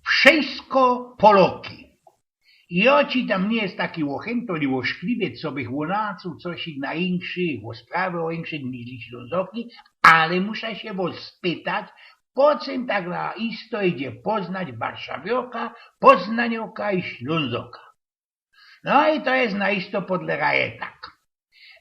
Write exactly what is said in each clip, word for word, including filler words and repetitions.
Wszyjsko Poloki. I ôczi tam niy je taki ôchynto, ani ôszkliwiec, co bych ônacuł coś na inkszych, ô sprawy ô inkszych niźli Ślōnzoki, ale musza sie wŏs spytać, po cym tak na isto idzie poznać Warszawioka, Poznanioka i Ślōnzoka. No i to je na isto podlegaje tak.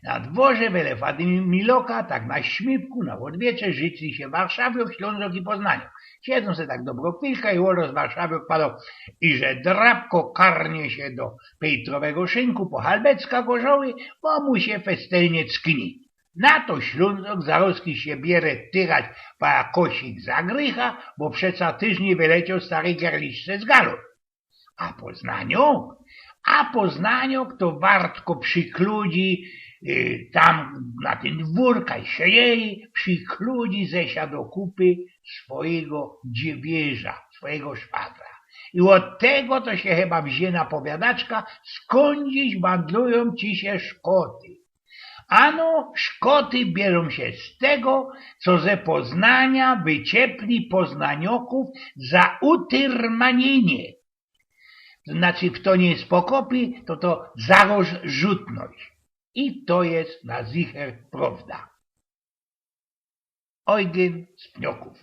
Na dworze Wele Fadimiloka, tak na śmiywku, na ôdwiecze, życli sie Warszawiok, Ślōnzok i Poznaniok. Siedzōm se tak dobro chwilka i ôrŏz Warszawiok pado: „Iże drabko karnie sie do pejtrowego szynku po halbecka gorzoły, bo mu sie festelnie ckni”. Na to Ślōnzok zarozki sie biere tyrać po jakosik zagrycha, bo przeca tyż niy wylecioł stary gerliszce z galu. A Poznaniok? A Poznaniok to wartko przikludzi, y, tam na tyn dwōr, kaj sie jeje, przikludzi ze sia do kupy swojigo dziewiyrzŏ, swojigo szwagra. I ôd tego to sie chyba wziyna powiadaczka, skōnd dziś wandlujōm ci sie Szkoty. Ano, Szkoty bierzōm sie z tego, co ze Poznania wyciepli Poznaniokōw za utyrmanienie. To znaczy, fto niy spokopij, to to za rozrzutność. I to je na zicher prŏwda. Eugyn z Pniokōw.